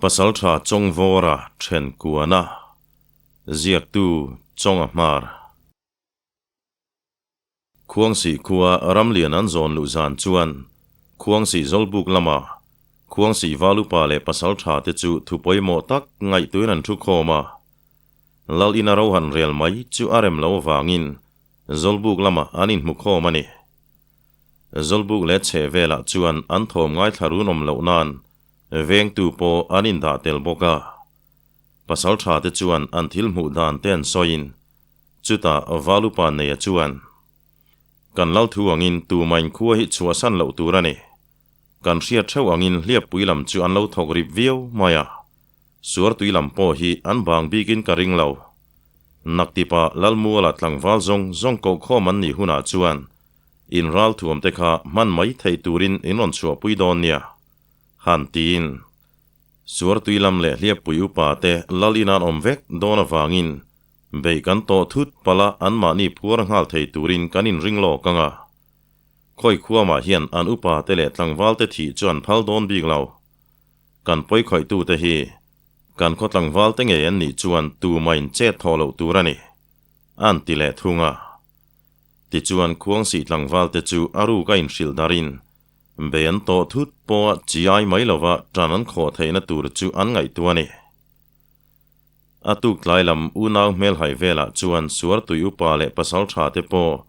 Pasaltha Chawngvawra then kuana ziaktu Chawnga Hmar. Khuangsih khua Ramlian an zawn luh zan chuan Khuangsih Zawlbuk lama Khuangsih Valupa leh Pasaltha te chu thu pawimawh tak ngaihtuin an thu khawm a. Lal ina ro han rel mai chu a rem lo avangin Zawlbuk lamah an inhmu khawm a ni. Zawlbuk leh chheh velah chuan an thawm ngaithla run awm loh nan Vengtu pawh an indah tel bawk a. Pasal tha te chuan an thil hmuh dan te an sawiin, chutah Valupa neia chuan, Kan lal thu angin tumain khua hi chhuahsan loh tur a ni. Kan hriat theuh angin hliappui lam chu an lo thawk rip viau mai a. Suartui lam pawh hi an bang bikin ka ring lo. Naktipa Lalmuala tlangval zawng zawng kohkhawm an nih hunah chuan in ralthuam te kha hman mai theih turin in rawn chhuahpui dawn nia. Han tiin, Suartui lam leh hliappui upa te lal in an awm vek dawn avangin beih kan tawh thut palh a anmahni phuar nghal thei turin kan inring lawk ang a. Khawi khuamah hian an upa te leh tlangval te thih chu an phal dawn bik lo. Kan pawi khawihtu te hi kan khaw tlangval te ngei an nih chuan tumain chet thawh loh tur a ni, an ti leh thung a. Tichuan Khuangsih tlangval te chu a ruk a inhrilh darin Bei an tawh thut pawha chi ai mai lova tan an khawh theihna tur chu an ngaihtuah a ni. A tuk tlai lam unau hmelhai velah chuan Suartui upa leh pasal tha te pawh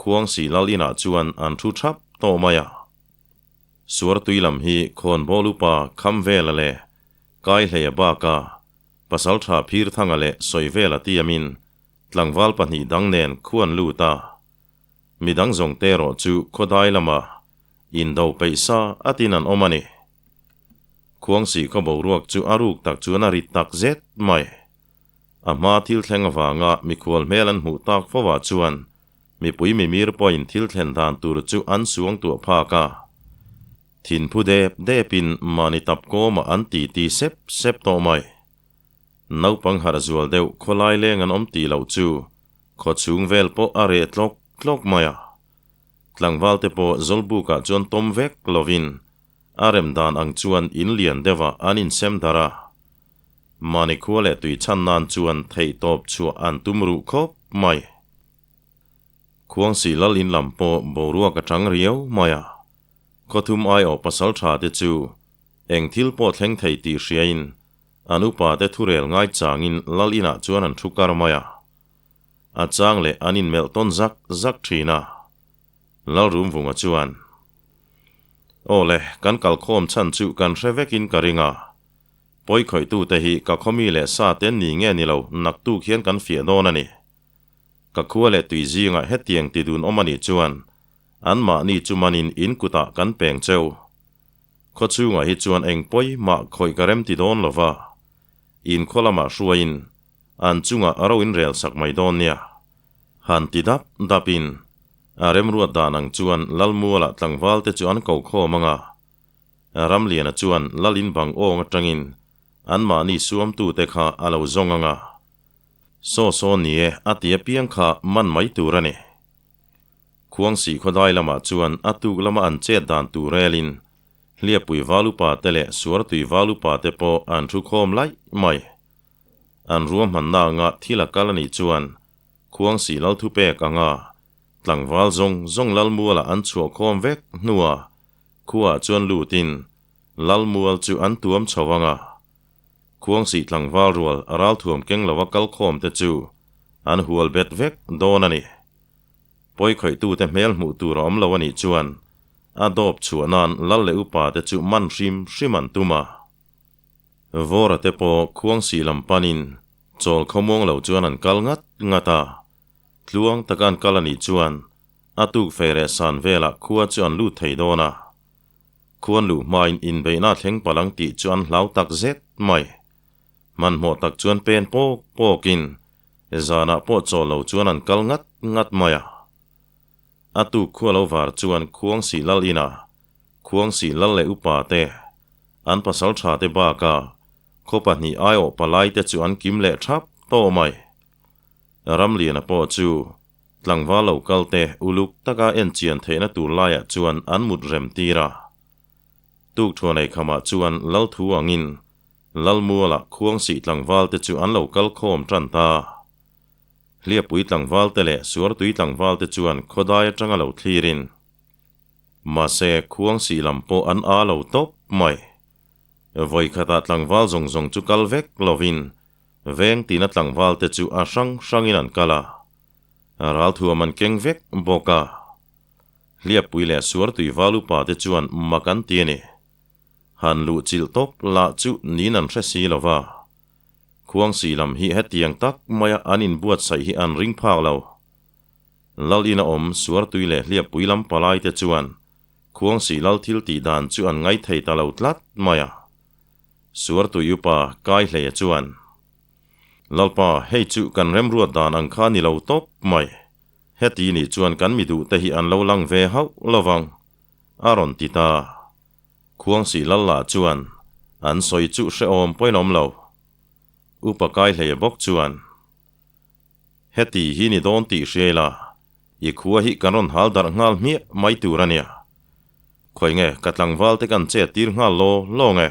Khuangsih lal inah chuan an thu thap tawh mai a. Suartui lam hi Khawnbawl upa Khamvela leh Kaihleia baka pasal tha Phirthanga leh Sawivela tiamin tlangval pahnih dang nen khuan lut a. Mi dang zawng te erawh chu khawdai lama indo peih sa atin an awm a ni. Khuangsih khaw boruak chu a ruk tak chuan a rit tak zet mai. A hma thil thleng avanga mikhual hmel an hmuh tak fo ah chuan mipui mimir pawhin thil thlen dan tur chu an suang tuah phak a. Thinphu dep depin mahni tap kawmah an titi sep sep tawh mai. Naupang harh zual deuh khawlai leng an awm tih loh chu Khaw chhung vel pawh a reh tlawk tlawk mai a, tlangval te pawh Zawlbukah chuan tawm vek lovin a rem dan ang chuan in lian deuhah an insem darh a. Mahni khua leh tui chhan nan chuan theihtawp chhuah an tum ruh khawp mai. Khuangsih lal in lam pawh boruak a chang riau mai a, khawthum aiawh pasal tha te chu eng thil pawh thleng thei tih hriain an upa te thurel ngai changin lal inah chuan an thu kar mai a. A chang leh an inmelh tawn zak zak thin a. Lalrumvunga chuan, Aw le, kan kalkhawm chhan chu kan hre vekin ka ring a. Pawikhawih-tute hi ka khawmi leh sa te ni nge ni lo naktuk hian kan fiah dawn a ni. Ka khua leh tui zingah hetiang ti dun awm a nih chuan anmahni chu manin in kutah kan peng cheu. Khaw chhungah hi chuan eng pawi mah khawih ka rem ti dawn lo va, in khaw lamah hruaiin An chungah a ro in rel sak mai dawn nia. Han ti dap dap in, a remruat dan ang chuan Lalmuala tlangval te chu an ko khawm ang a. Ramliana chuan Lal in bang awng atangin anmahni suamtu te kha a lo zawng ang a. Saw saw ni e a ti apiang kha man mai tur a ni. Khuangsih khawdai lamah chuan a tuk lama an chet dan tur relin Hliapui Valupa te leh Suartui Valupa te pawh an thu khawm laih mai. An ruahmanna anga thil a kal a nih chuan Khuangsih lal thupek anga tlangval zawng zawng Lalmuala an chhuah khawm vek hnuah khuaah chuan lutin Lalmual chu an tuam chho anga Khuangsih tlangval rual ralthuam keng lova kal khawm te chu an hual bet vek dawn a ni. Pawikhawih-tute hmel hmuh tur a awm lo a nih chuan a dawp chhuah nan lal leh upa te chu man hrim hrim an tum a. Vawra te pawh Khuangsih lam panin chawl khawmuang lo chuan an kal ngat ngat a, tluang taka an kal a nih chuan a tuk fei reh san velah khua chu an lut thei dawn a. Khuan luh hmain inbeihna a thleng palh ang tih chu an hlau tak zet mai. Hmanhmawh tak chuan pen pawk pawkin zanah pawh chawl lo chuan an kal ngat ngat mai a. A tuk khua lo var chuan Khuangsih lal inah Khuangsih lal leh upa te, an pasal tha te baka khaw pahnih aiawh palai te chu an kim leh thap tawh mai. Ramliana pawh chu tlangval lo kal te uluk taka en chian theihna tur laiah chuan an mut rem tir a. Tuk thuanei khamah chuan lal thu angin. Lalmuala Khuangsih tlangvalte chu an lo kal khawm tan ta. Hliapui tlangvalte leh Suartui tlangvalte chuan khawdai atanga lo thlirin. Mahse, Khuangsih lam pawh an aa lo tawp mai. Vawi khatah tlangval zawng zawng chu kal vek lovin veng tina tlangvalte chu a hrang hrangin an kal a. Ralthuam an keng vek bawk a. Hliappui leh Suartui val upa te chuan mak an ti a ni. Han luh chilh tawp lah chu niin an hre si lo va. Khuangsi lam hi hetiang tak maia an inbuatsaih hi an ring phak lo. Lal ina awm Suartui leh Hliappui lam palai te chuan Khuangsi lal thil tih dan chu an ngaithei ta lo tlat mai a. Suartui upa Kaihleia chuan, Lalpa, hei chu kan remruat dan ang kha ni lo tawp mai. Heti nih chuan kan mi duhte hi an lo lang ve hauh lo vang, a rawn ti ta. Khuangsi lal lah chuan an sawi chu hrehawm pawhin awm lo. Upa Kaihleia bawk chuan, Heti hi ni dawn tih hria ila, i khua hi kan rawn hal darh nghal hmiah mai tur a nia. Khawi nge ka tlangval te kan chet tir nghal law law nge?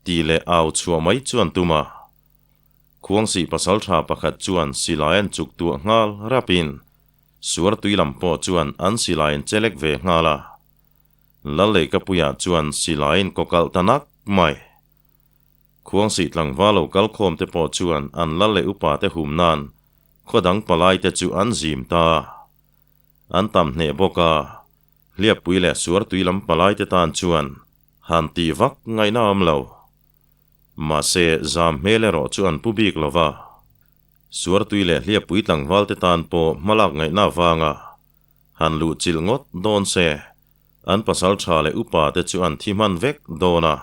Tih leh au chhuah mai chuan tum a. Khuangsih pasaltha pakhat chuan silai an chuk tuah nghal rapin Suartui lam pawh chuan an silai an chelek ve nghal a. Lalleikapuiah chuan silai in kawkalh ta nak mai. Khuangsih tlangval lo kal khawm te pawh chuan an lal leh upa te hum nan khaw dang palai te chu an zim ta. An tam hneh bawk a, Hliappui leh Suartui lam palai te tan chuan han tih vak ngaihna awm lo. Mahse, zam hmel erawh chu an pu bik lo va. Suartui leh Hliappui tlangval te tan pawh hmalak ngaihna avanga han luh chilh ngawt dawn se, an pasal tha leh upa te chu an thi hman vek dawn a.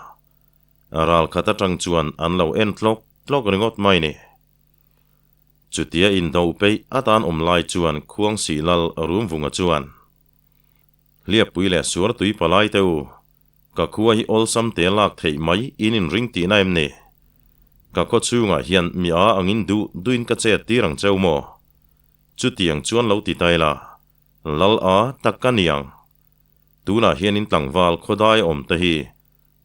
Ral khat atang chuan an lo en tlawk tlawk ringawt mai ni. Chutia indo peih atan awm lai chuan Khuangsih Lal Rumvunga chuan, Hliappui leh Suartui palai te u, ka khua hi awlsam te lak theih mai in inring tihna em ni? Ka khaw chhungah hian mi a angin duh duhin ka chet tir ang cheu maw? Chutiang chuan lo ti ta ila, Lal a tak ka ni ang. Tunah hian in tlangval khawdai awm te hi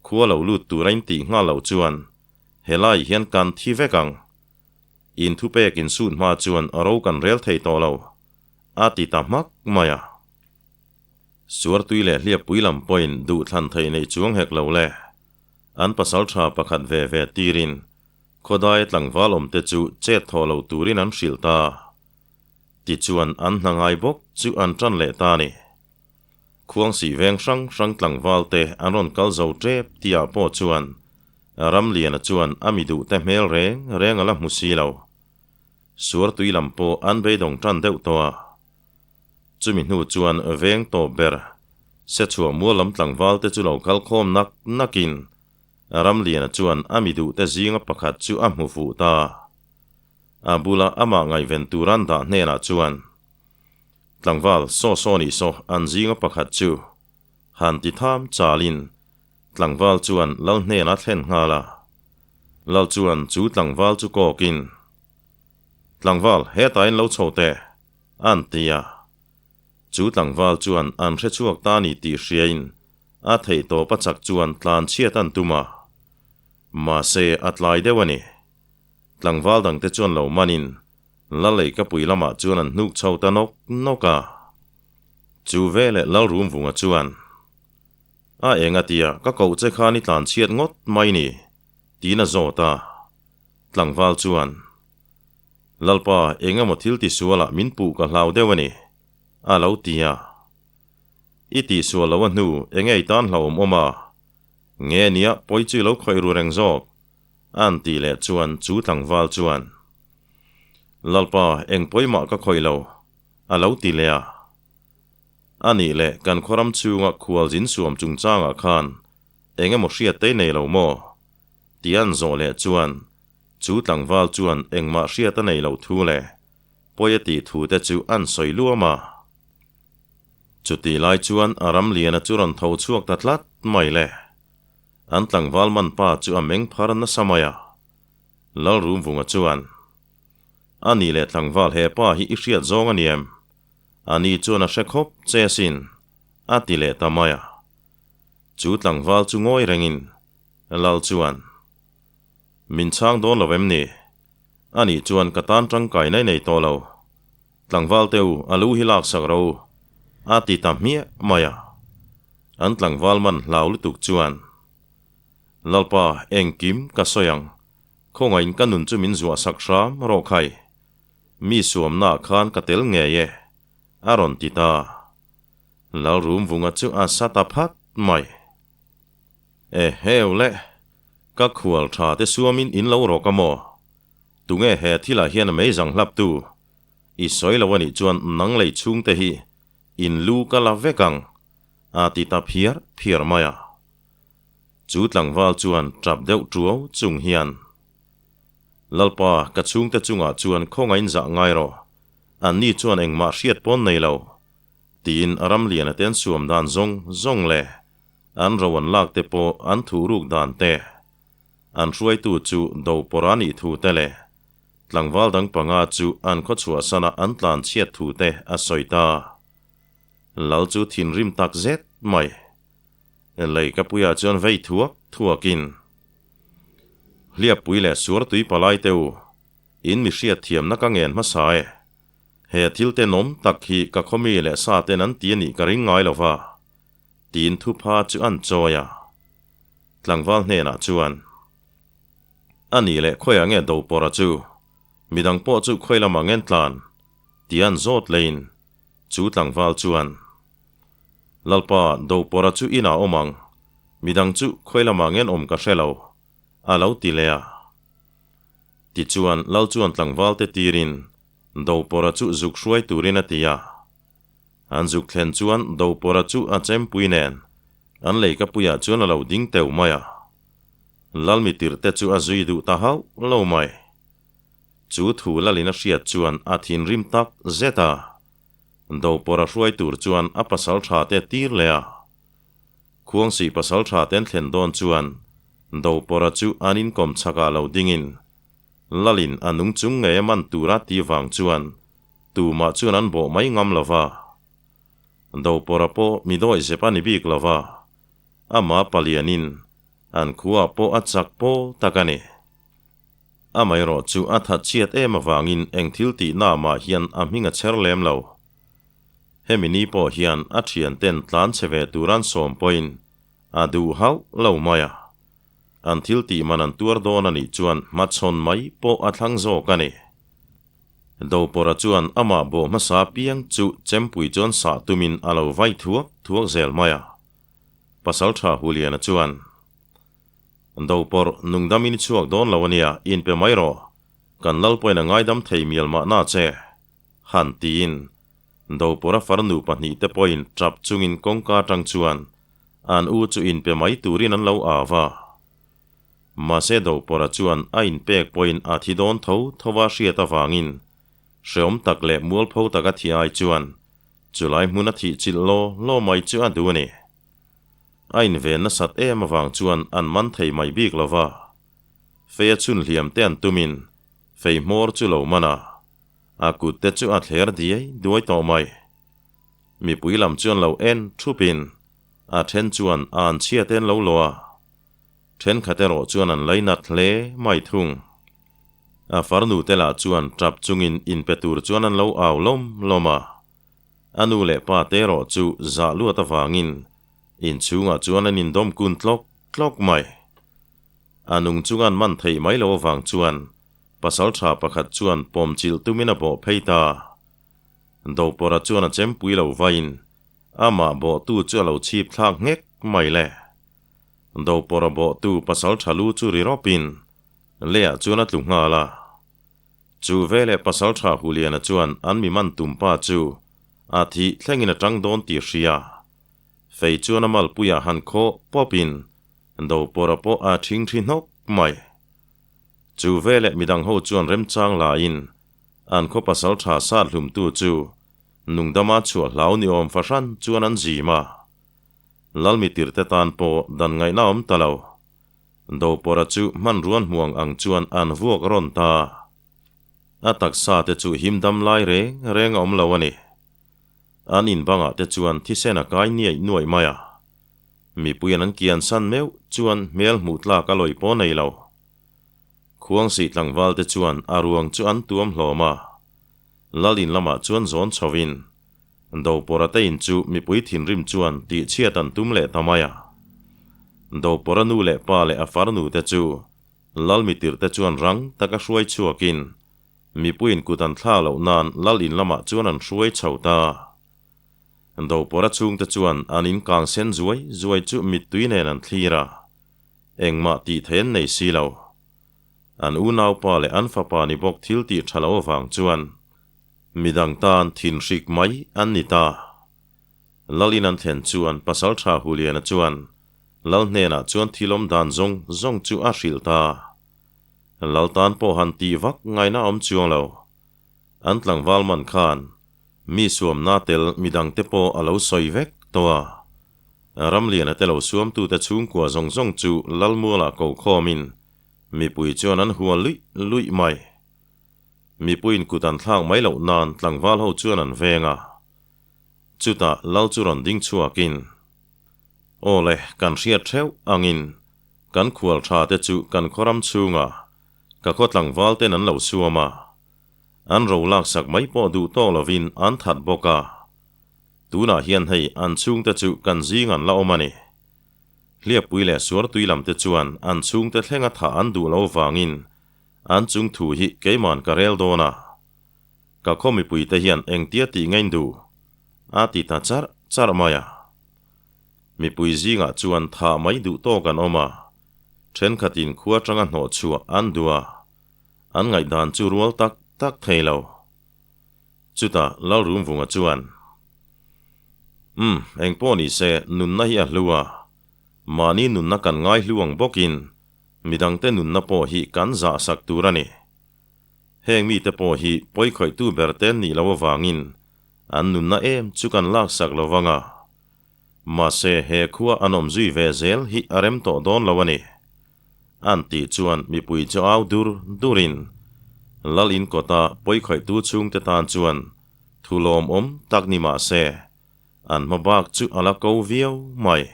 Khua lo lut tur a in tih nghal loh chuan helai hian kan thi vek ang. In thupek in sut hma chuan ro kan rel thei tawh lo, a ti ta hmak mai a. Suartui leh Hliappui lam pawhin duhthlan thei nei chuang hek lo le. An pasal tha pakhat ve ve tirin khawdaia tlangval awmte chu chet thawh lo turin an hrilh ta. Tichuan an hna ngai bawk chu an tan leh ta a ni. Khuangsih veng hrang hrang tlangval te an rawn kal zo tep tihah pawh chuan Ramliana chuan a mi duh te hmel reng reng a la hmu si lo. Suartui lam pawh an beidawng tan deuh tawh a. Chumi hnu chuan veng tawp ber Sechhuah mual lam tlangval te chu lo kal khawm nak nakin Ramliana chuan a mi duh te zinga pakhat chu a hmu fuh ta. A bula amah ngaihven tur an dah hnenah chuan Tlangval saw saw nih saw an zinga pakhat chu han ti tham chalin tlangval chuan lal hnen a thlen nghal a. Lal chuan chu tlangval chu kawkin, Tlangval, hetah in lo chho teh, an ti a. Chu tlangval chuan an hre chhuak ta ni tih hriain a theihtawp a chak chuan tlan chhiat an tum a. Mahse, a tlai deuh a ni. Tlangval dangte chuan lo manin Laleikapui lamah chuan an hnuk chho ta nawk nawk a. Chu veleh Lalrumvunga chuan, A eng a tia, ka koh che khan i tlan chhiat ngawt mai ni, tiin a zawt a. Tlangval chuan, Lalpa, eng emaw thil tisualah min puh ka hlau deuh a ni, a lo ti a. I tihsual lo a hnu, eng e i tan hlauhawm awm a? Nge nia, pawi chu i lo khawih ru reng zawk, A'n tih leh chuan chu tlangval chuan, Lalpa, eng pawimah ka khawih lo, a lo ti leh a. A nih leh kan khawram chhunga khualzin suam chungchangah khan eng emaw hriat te nei lo maw? tih a'n zawh leh chuan chu tlangval chuan engmah hriat a nei loh thu leh pawi a tih thu te chu a'n sawi luam a. Chutih lai chuan a Ramliana chu rawn tho chhuak ta tlat mai le. An tlangval man pa chu a meng phar nasa mai a. Lalrumvunga chuan, A nih leh tlangval he pa hi i hriat zawng a ni em? A ni chuan a hre khawp che asin, a ti leh ta mai a. Chu tlangval chu ngawi rengin Lal chuan. Min chhang dawn lo em ni? Anih chuan ka tan tangkaina i nei tawh lo. Tlangval te u, a lu hi laksak ro u, a ti ta hmiah mai a. An tlangval man hlau lutuk chuan, Lalpa, engkim ka sawi ang, khawngaih in ka nun chu min zuahsak hram rawh khai. Mi suamnaah khan ka tel ngei e, a rawn ti ta. Lalrumvunga chu a sa ta phat mai. Eheu le, ka khual tha te suamin in lo rawk a maw? Tunge he thilah hian a meizang hlap tu? I sawi lo anih chuan nang lei chhungte hi in lu ka la vek ang, a ti ta phiar phiar mai a. Chu tlangval chuan tap deuh tuau chung hian, Lalpa, ka chhungte chungah chuan khawngain zah ngai rawh, anni chuan engmah hriat pawn nei lo, tiin a ramliana te an suam dan zawng zawng leh an ro an lak te pawh an thuhruk dan te, an hruaitu chu Dopawrh a nih thu te leh tlangval dang panga chu an khawchhuahsana an tlan chhiat thu te a sawi ta. Lal chu thinrim tak zet mai. Lei ka puiah chuan vei thuak thuakin, Hliappui leh suartui palai te u, in mi hriatthiamna ka ngen hmasa e. He thil tenawm tak hi ka khawmi leh sa ten an ti a nih ka ring ngai lo va, tiin thupha chu an chawi a. Tlangval hnenah chuan, A nih leh khawiah nge Dopawrha chu, midang pawh chu khawi lamah ngen tlan? tia an zawt leiin chu tlangval chuan, Lalpa, Dopawrha chu inah awm ang, midang chu khawi lamah ngen awm ka hre lo, a lo ti leh a. Tichuan, Lal chuan tlangvalte tirin Dopawrha chu zuk hruai turin a ti a. An zuk thlen chuan Dopawrha chu a chempui nen an leikapuiah chuan a lo ding teuh mai a. Lalmi tirhte chu a zui duh ta hauh lo mai. Chu thu Lalin a hriat chuan a thinrim tak zet a. Dopawrha hruai tur chuan a pasal tha te tir leh a. Khuangsih pasal tha ten thlen dawn chuan Dopawrha chu an inkawm chhakah lo dingin Lalin a nung chung ngei a man tura ti vang chuan tumah chuan an bawh mai ngam lo va. Dopawrha pawh mi dawih zep a ni bik lo va, amah palianin an khuaah pawh a chak pawl tak a ni. Amaherawh chu a that chhiat em avangin eng thil tihna mah hian a hming a chher lem lo. Hemi ni pawh hian a thianten tlan chhe ve tur an sawm pawhin a duh hauh lo mai a. An thil tih man an tuar dawn a nih chuan hmachhawn mai pawh a thlang zawk a ni. Dopawrha chuan amah bawh hmasa piang chu chempui chuan sah tumin a lo vai thuak thuak zel mai a. Pasaltha Huliana chuan, Dopawrh, nungdamin i chhuak dawn lo a nia, inpe mai rawh. Kan lal pawhin a ngaidam thei mial mahna che. Han tiin Dopawrha farnu pahnihte pawhin tap chungin kawngka atang chuan An u chu inpe mai turin an lo au va. Mahse Dopawrha chuan a inpek pawhin a thi dawn tho tho va hriat avangin hreawm tak leh mualpho taka thi ai chuan chulai hmun a thih chilh law law mai chu a duh a ni. A inven nasat em avang chuan an man thei mai bik lo va. Fei a chhun hliam te an tumin fei hmawr chu lo man a, a kut te chu a thler diai duai tawh mai. Mipui lam chuan lo en thupin a then chuan a an chhiat en lo lo a, thenkhat erawh chuan an lainat hle mai thung. A farnu te lah chuan tap chungin inpe tur chuan an lo au lawm lawm a, a nu leh pa te erawh chu zah luat avangin inchhungah chuan an indawm kun tlawk tlawk mai. A nung chunga an man theih mai lo avang chuan pasaltha pakhat chuan pawmchilh tumin a bawh phei ta. Dopawrha chuan a chempui lo vain amah bawhtu chu a lo chhip thlak nghek mai le. Dopawrha bawhtu pasal tha lu chu ri rawpin leiah chuan a tlu nghal a. Chu veleh pasal tha Huliana chuan an mi man tum pa chu a thih thlengin a tang dawn tih hria. Fei chuan a malpuiah han khawh pawpin Dopawrha pawh a thing thi hnawk mai. Chu veleh midang ho chuan remchang lain An khaw pasal tha sat hlumtu chu nungdama chhuah hlau ni awm fahran chuan an zim a. Lalmi tirhte tan pawh dan ngaihna awm ta lo. Dopawrha chu hmanruan hmuang ang chuan an vuak rawn ta. A taksa te chu him dam lai reng reng a awm lo a ni. An in bangah te chuan thisen a kai niaih nuaih mai a. Mipuiin an kiansan meuh chuan hmel hmuh tlak a lawi pawh nei lo. Khuangsih tlangvalte chuan a ruang chu an tuam hlawm a, Lal in lamah chuan zawn chhovin Dopawrha te in chu mipui thinrim chuan tihchhiat an tum leh ta mai a. Dopawrha nu leh pa leh a farnu te chu Lal mitirte chuan rang taka hruai chhuakin mipuiin kut an thlak loh nan Lal in lamah chuan an hruai chho ta. Dopawrha chhungte chuan an in kang sen zuai zuai chu mittui nen an thlir a, engmah tih theih an nei si lo. An unaupa leh an fapa ni bawk thil tih tha lo avang chuan midang tan thinhrik mai an ni ta. Lalin an thlen chuan Pasaltha Huliana chuan Lal hnenah chuan thil awm dan zawng zawng chu a hrilh ta. Lal tan pawh han tih vak ngaihna awm chuang lo. An tlangval man khan mi suamna tel midangte pawh a lo sawi vek tawh a. Ramliana te lo suamtute chhungkua zawng zawng chu Lalmualah ko khawmin mipui chuan an hua luih luih mai. Mipuiin kut an thlak mai loh nan tlangval ho chuan an veng a. Chutah Lal chu rawn ding chhuakin, Aw le, kan hriat theuh angin kan khual tha te chu kan khaw ram chhunga ka khaw tlangval ten an lo suam a. An ro laksak mai pawh duh tawk lovin an that bawk a. Tunah hian hei an chhungte chu kan zing an la awm a ni. Hliappui leh Suartui lam te chuan an chhungte thlenga thah an duh lo vangin an chung thu hi keiman ka rel dawn a. Ka khaw mipuite hian engtia tih ngain duh? a ti ta charh charh mai a. Mipui zingah chuan thah mai duh tawk an awm a, thenkhatin khua atanga hnawh chhuah an duh a, an ngaihdan chu rual tak tak thei lo. Chutah Lalrumvunga chuan, Umm, engpawh ni se, nunna hi a hlu a. Mahni nunna kan ngai hlu ang bawkin midangte nunna pawh hi kan zahsak tur a ni. Heng mite pawh hi pawikhawihtu ber te an nih loh avangin an nunna em chu kan laksak lo vang a. Mahse, he khua an awm zui ve zel hi a rem tawh dawn lo a ni. An tih chuan mipui chu au dur durin Lal in kawta pawikhawihtu chhungte tan chuan thu lawmawm tak ni mah se, an hma bak chu a la ko viau mai.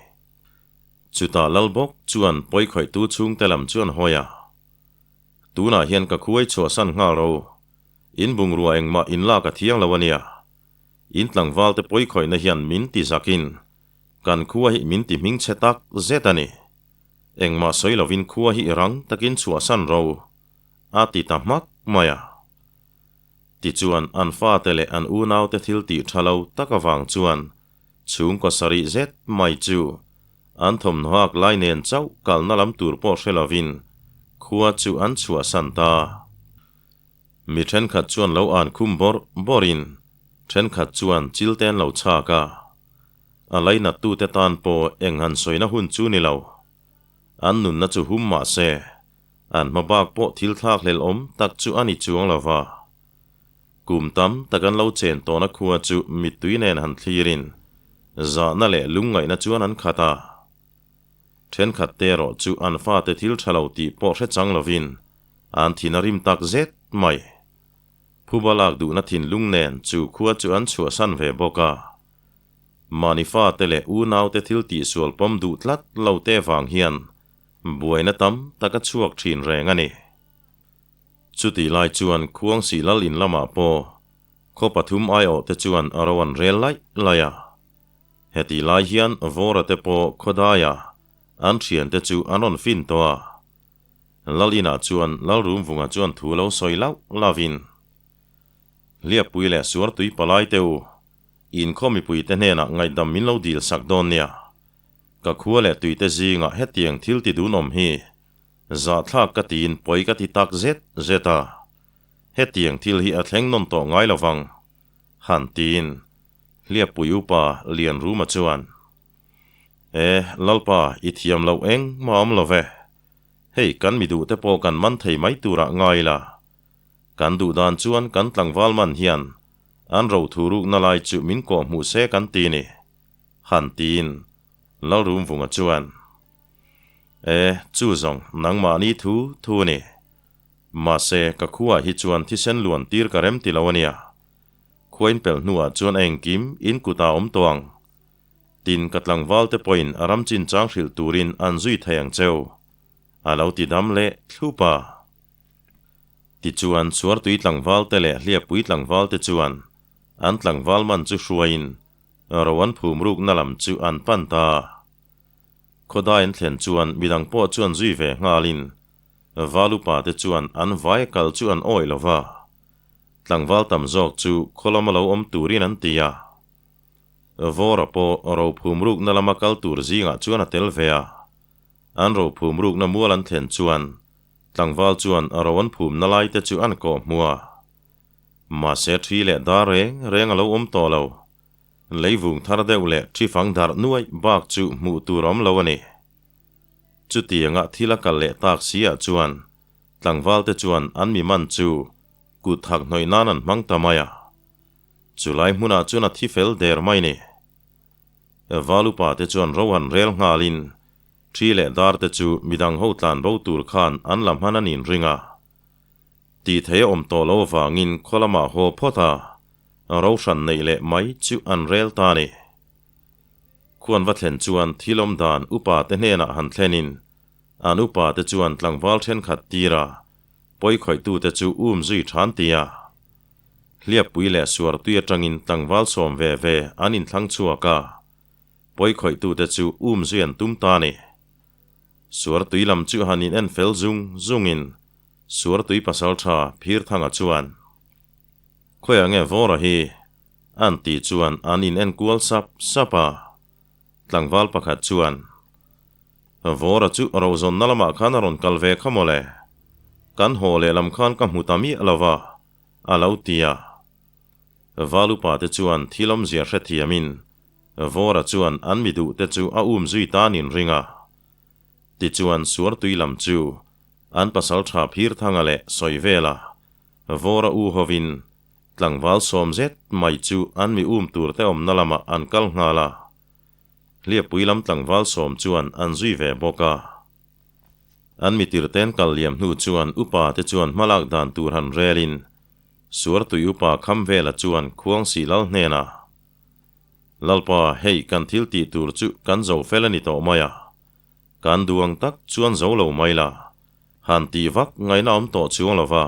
Chutah Lal bawk chuan pawikhawihtu chhungte lam chu an hawi a. Tunah hian ka khuai chhuahsan nghal ro, in bungrua engmah in lak a thiang lo a nia. In tlangvalte pawikhawihna hian min ti zakin kan khua hi min ti hmingchhe tak zet a ni. Engmah sawi lovin khua hi rang takin chhuahsan ro a ti ta hmak mai a. Tichuan an fate leh an unaute thil tih tha lo tak avang chuan chhungkaw sarih zet mai chu an thawmhnaw hak lai nen chauh kalna lam tur pawh hre lovin khua chu an chhuahsan ta. Mi thenkhat chuan lo an khum bawrh bawrhin thenkhat chuan chil te an lo chhak a. A lainattute tan pawh eng han sawina hun chu ni lo. An nunna chu hum mah se, an hma bak pawh thil thlak hlel awm tak chu a ni chuang lo va. Kum tam tak an lo chen tawhna khua chu mittui nen han thlirin zahna leh lungngaihna chuan an khat a. Thenkhat te erawh chu an fate thil tha lo tih pawh hre chang lovin an thin a rim tak zet mai. Phuba lak duhna thinlung nen chu khua chu an chhuahsan ve bawk a. Mahni fate leh unaute thil tihsual pawm duh tlat lo te vang hian buaina tam tak a chhuak thin reng a ni. Chutih lai chuan Khuangsih Lal in lamah pawh khaw pathum aiawh te chuan a ro an rel laih laih a. Hetih lai hian Vawra te pawh khawdaia an thiante chu an rawn fin tawh a. Lal inah chuan Lalrumvunga chuan thu lo sawi lauh lauhin, Hliappui leh Suartui palai te u, Inkhaw mipuite hnenah ngaihdam min lo dil sak dawn nia. Ka khua leh tuite zingah hetiang thil ti dun awm hi zahthlak ka tiin pawi ka ti tak zet zet a. Hetiang thil hi a thleng nawn tawh ngai lovang, han tiin Hliappui upa Lianruma chuan, E, Lalpa, i thiam loh engmah awm lo ve. Hei kan mi duhte pawh kan man thei mai turah ngai la. Kan duh dan chuan kan tlangval man hian an ro thu rukna lai chu min kawh hmuh se kan ti ni, han tiin Lalrumvunga chuan, E, chu zawng nangmahni thu thu a ni. Mahse, ka khuaah hi chuan thisen luan tir ka rem ti lo a nia. Khua in pelh hnuah chuan a engkim in kutah awm tawh ang. Tin, ka tlangvalte pawhin a ram chinchang hrilh turin an zui thei ang cheu, a lo ti dam leh thlup a. Tichuan, Suartui tlangvalte leh Hliappui tlangvalte chuan an tlangval man chu hruaiin ro an phum rukna lam chu an pan ta. Khawdai an thlen chuan midang pawh chuan zui ve nghalin val upate chuan an vai kal chu an awih lo va, tlangval tam zawk chu khaw lama lo awm turin an ti a. Vawra pawh ro phum rukna lama kal tur zingah chuan a tel ve a. An ro phum rukna mual an thlen chuan tlangval chuan ro an phumna laite chu an kawh hmu a. Mahse thi leh dar reng reng a lo awm tawh lo. Leivung thar deuh leh thi fang darh nuaih bak chu hmuh tur a awm lo a ni. Chutianga thil a kal leh tak si ah chuan tlangval te chuan an mi man chu kut thak hnawih nan an hmang ta mai a. Chulai hmunah chuan a thi fel der mai ni. Val upa te chuan ro han rel nghalin thi leh dar te chu midang ho tlan bo tur khan an la hman a nin ring a. Tih thei a awm tawh lo avangin khaw lamah haw phawt a, ro hran neih leh mai chu an rel ta a ni. Khuan va thlen chuan thil awm dan upa te hnenah han thlenin an upa te chuan tlangval thenkhat tira pawi khawihtute chu um zui than ti a. Hliappui leh Suartui atangin tlangval sawm ve ve an inthlang chhuak a, pawi khawihtute chu um zui an tum ta a ni. Suartui lam chu han in en fel zung zungin Suartui pasaltha Phirthanga chuan, Khawiah nge Vawra hi? An tih chuan an in en kual sap sap a. Tlangval pakhat chuan, Vawra chu rozawnna lamah khan a rawn kal ve kha mawle. Kan haw leh lam khan ka hmu ta miah lo va, a lo ti a. Val upa te chuan thil awmzia hrethiamin Vawra chuan an mi duh te chu a um zui ta nin ring a. Tichuan Suartui lam chu an pasaltha Phirthanga leh Sawivela Vawra u hovin Tlangval sawm zet mai chu an mi um tur te awmna lamah an kal nghal a. Hliappui lam tlangval sawm chuan an zui ve bawk a. An mi tirten kal liam hnu chuan upa te chuan hmalak dan tur han relin Suartui upa kham vela chuan Khuangsih lal hnenah, Lalpa, hei kan thil tih tur chu kan zo fel a ni tawh mai a. Kan duh ang tak chuan zo lo mai la. Han tih vak ngaihna awm tawh chuang lo va.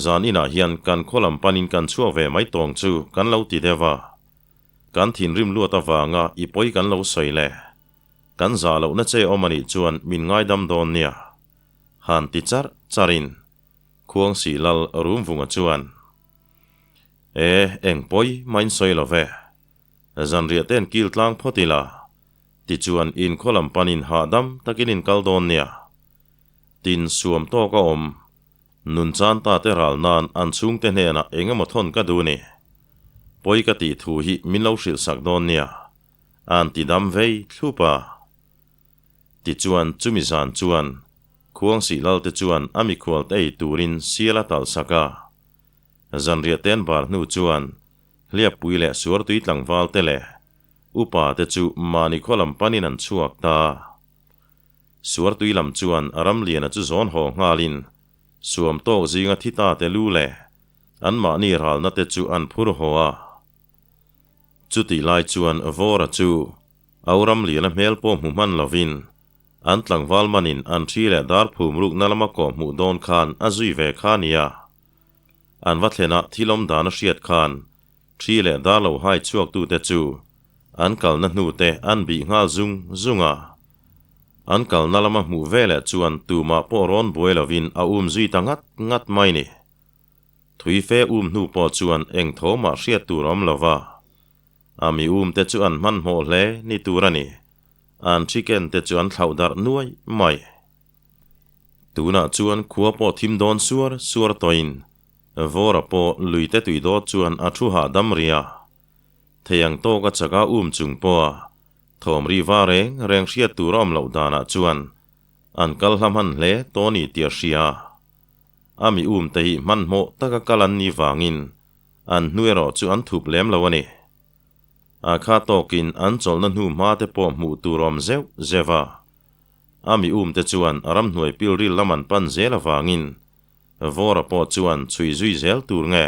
Zan inah hian kan khaw lam panin kan chhuak ve mai tawng chu kan lo ti deuh a. Kan thinrim luat avanga i pawi kan lo sawi le. Kan zah lohna che awm anih chuan min ngaidam dawn nia. Han ti charh charhin Khuangsih lal Rumvunga chuan, E, eng pawi mah in sawi lo ve. Zanriah te an kil tlang phawt ila, tichuan inkhaw lam panin hahdam takin in kal dawn nia. Tin suam tawk a awm. Nun chan ta te ral nan an chhungte hnenah eng emaw thawn ka duh ni. Pawi ka tih thu hi min lo hrilh sak dawn nia. An ti dam vei thlup a. Tichuan chumi zan chuan Khuangsih Lalte chuan a mikhual te ei turin sial a talh sak a. Zanriah te an bar hnu chuan Hliappui leh Suartui tlangval te leh upa te chu mahni khaw lam panin an chhuak ta. Suartui lam chuan Ramliana chu zawn haw nghalin suam tawk zinga thi ta te lu leh anmahni ralna te chu an phur haw a. Chutih lai chuan Vawra chu Au Ramliana hmel pawh hmu hman lovin an tlangval manin an thi leh dar phum rukna lama kawh hmuh dawn khan a zui ve kha nia. An va thlenah thil awm dan a hriat khan thi leh dar lo hai chhuaktute chu an kalna hnute an bih nghal zung zung a. An kalna lama hmuh veleh chuan tumah pawh rawn buai lovin a um zui ta ngat ngat mai ni. Thui fe um hnu pawh chuan eng thawmah hriat tur a awm lo va. A mi umte chu an hmanhmawh hle ni tur a ni. An thi ken te chu an thlauh darh nuai mai. Tunah chuan khua pawh thim dawn suar suar tawhin Vawra pawh luite tui dawt chuan a thu hahdam rih a. Thei ang tawka chaka um chung pawha thawm ri va reng reng hriat tur a awm loh danah chuan an kal hla hman hle tawh a ni tih a hria. A mi um te hi hmanhmawh taka kal an nih vangin an hnu erawh chu an thup lem lo a ni. A kha tawkin an chawlhna hnu hma te pawh hmuh tur awm zeuh zeuh a. A mi um te chuan ramhnuai pilril lam an pan zel avangin Vawra pawh chuan chhui zui zel tur nge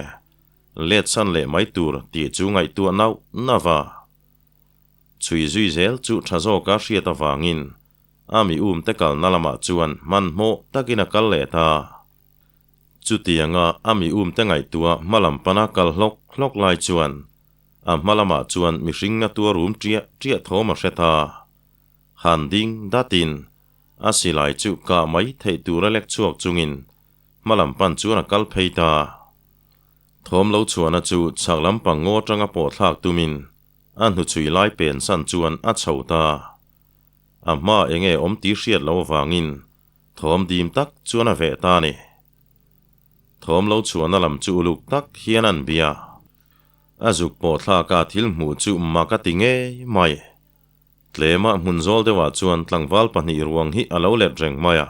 let san leh mai tur tih chu ngaihtuah nauh nauh a. Chhui zui zel chu tha zawka hriat avangin a mi um te kalna lamah chuan hmanhmawh takin a kal leh ta. Chutianga a mi umte ngaihtuah hmalam pana kal hlawk hlawk lai chuan a hma lamah chuan mihring na tuar rum ṭiah ṭiah thawm a hre ta. Han ding datin a silai chu kah mai theih tura lek chhuak chungin hmalam pan chuan a kal phei ta. Thawm lo chhuahna chu chhak lampang ngaw atanga pawh thlak tumin a hnuchhui lai pen san chuan a chho ta. A hma enge awm tih hriat loh avangin thawm dim tak chuan a veh ta a ni. Thawm lo chhuahna lam chu uluk tak hian an bia. A zuk pawh thlaka thil hmuh chu mak a ti ngei mai. Tlema hmun zawl deuhah chuan tlangval pahnih ruang hi a lo let reng mai a.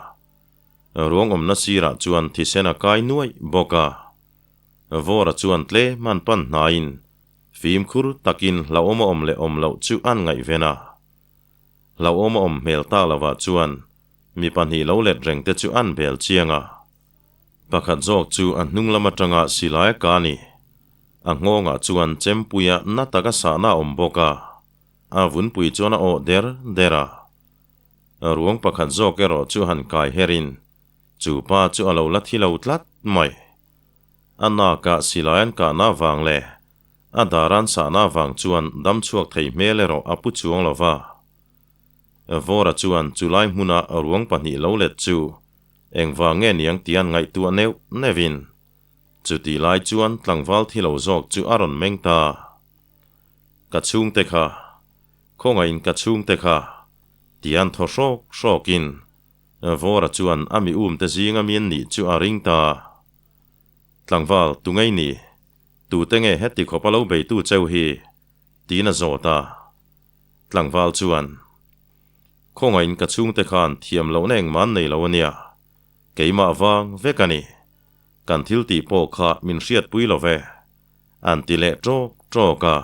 Ruang awmna sirah chuan thisen a kai nuaih bawk a. Vawra chuan tlem an pan hnaiin fimkhur takin hlauhawm a awm leh awm loh chu an ngaihven a. Hlauhawm a awm hmel tak lovah chuan mi pahnih lo let reng te chu an bel chiang a. Pakhat zawk chu a hnung lam atanga silai a ka a ni. A nghawngah chuan chempuia na taka sahna a awm bawk a. A vunpui chuan a awh der der a. Ruang pakhat zawk erawh chu han kai herin chu pa chu a lo la thi lo tlat mai. A nakah silai an kahna vang leh a dar an sahna vang chuan dam chhuak thei hmel erawh a pu chuang lo va. Vawra chuan chulai hmuna ruang pahnih lo let chu engvang nge niang tih an ngaihtuah neuh neuhin chutih lai chuan tlangval thi lo zawk chu a rawn meng ta. Ka chhungte kha, khawngaihin ka chhungte kha, tih an thaw hrawk hrawkin Vawra chuan a mi umte zinga mi an nih chu a ring ta. Tlangval, tu ngei ni? Tute nge heti khawpa lo beitu cheu hi? tiin a zawt a. Tlangval chuan, Khawngaihin ka chhungte khan thiam lohna engmah an nei lo a nia, keimah vang vek a ni. Kan thil tih pawh kha min hriatpui lo ve, an ti leh ṭawk ṭawk a.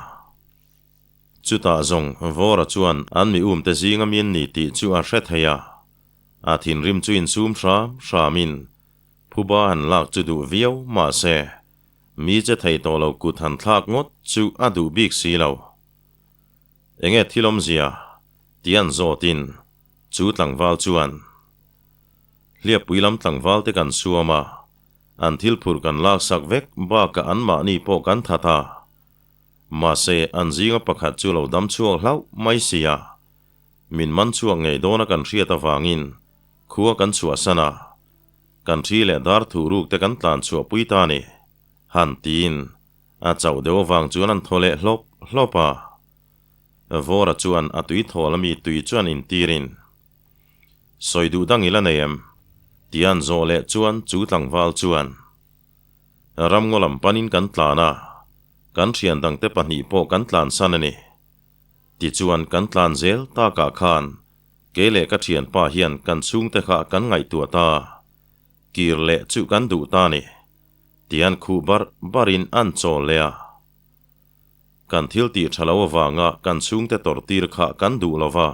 Chutah zawng Vawra chuan an mi umte zinga mi an ni tih chu a hre thei a. A thinrim chu insum hram hramin phuba han lak chu duh viau mahse mi che thei tawh lo kut han thlak ngawt chu a duh bik si lo. Enge thil awmzia? tih an zawtin chu tlangval chuan Hliappui lam tlangval te kan suam a, an thil phurh kan laksak vek bakah anmahni pawh kan that a. Mahse, an zinga pakhat chu lo dam chhuak hlauh mai si a. Min man chhuak ngei dawna kan hriat avangin khua kan chhuahsan a, kan thi leh dar thuh ruk te kan tlan chhuahpui ta a ni, han tiin a chauh deuh avang chuan an thaw leh hlawp hlawp a. Vawra chuan a tui thawl ami tui chuan intirin, Sawi duh dang i la nei em? Tih an zawh leh chuan chu tlangval chuan, Ramngaw lam panin kan tlan a, kan thian dangte pahnih pawh kan tlansan a ni. Tichuan kan tlan zel takah khan kei leh ka thianpa hian kan chhungte kha kan ngaihtuah ta, kir leh chu kan duh ta a ni, tih an khuh barh barhin an chawl leh a. Kan thil tih tha lo avanga kan chhungte tawrhtir kha kan duh lo va,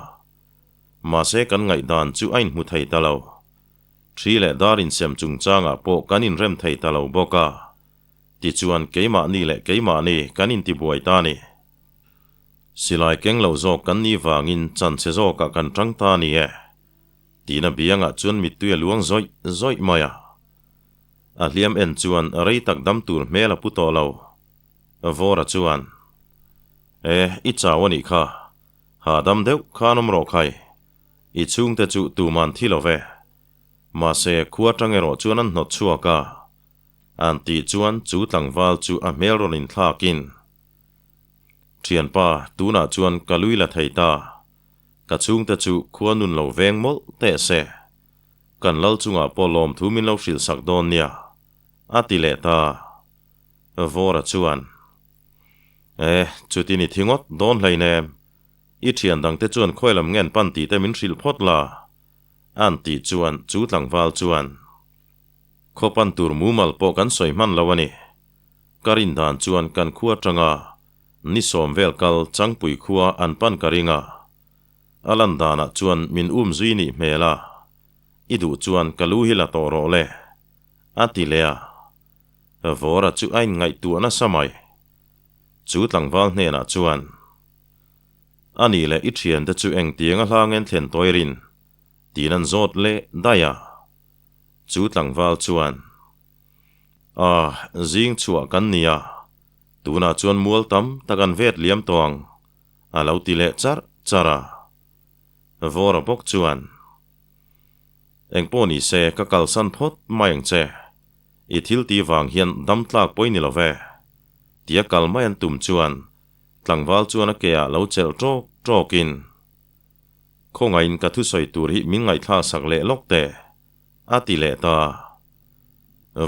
mahse kan ngaihdan chu a inhmu thei ta lo. Thi leh dar insem chungchangah pawh kan inrem thei ta lo bawk a, tichuan keimahni leh keimahni kan intibuai ta a ni. Silai keng lo zawk kan nih vangin chanchhe zawkah kan tang ta a ni e, tiin a biangah chuan mittui a luang zawih zawih mai a. A hliam en chuan rei tak dam tur hmel a pu tawh lo. Vawra chuan, E, i chau a nih kha, hahdam deuh khan awm rawh khai. I chhungte chu tuman thi lo ve. Mahse, khua tang erawh chuan an hnawt chhuak a. An tih chuan chu tlangval chu a hmel rawn inthlakin, Thianpa, tunah chuan ka lui la thei ta. Ka chhungte chu khua nun lo veng mawlh teh se. Kan lal chungah pawh lawmthu min lo hrilh sak dawn nia, a ti leh ta. Vawra chuan, E, chutin i thi ngawt dawn hleinem. I thian dangte chuan khawi lam ngen pan tih te min hrilh phawt la, an tih chuan chu tlangval chuan, Khaw pan tur mumal pawh kan sawi hman lo a ni. Ka rin dan chuan kan khua atanga ni sawm vel kal Changpui khua an pan ka ring a. A lan danah chuan min um zui nih hmel a, i duh chuan ka lu hi la tawh rawh le, a ti leh a. Vawra chu a inngaihtuah nasa mai. Chu tlangval hnenah chuan, A nih leh i thiante chu engtiang a hla ngen thlen tawi rin? tiin an zawt leh daih a. Chu tlangval chuan. A, zing chhuah kan ni a, tunah chuan mual tam tak an vet liam tawh ang, a lo ti leh charh charh a. Vawra bawk chuan, Engpawh ni se ka kalsan phawt mai ang che, i thil ti vang hian dam tlak pawi ni lo ve, tia kal mai an tum chuan tlangval chuan a ke ah lo chelh ṭawk ṭawkin, Khawngaihin ka thusawi tur hi min ngaihthlak sak leh lawk teh, a ti leh ta.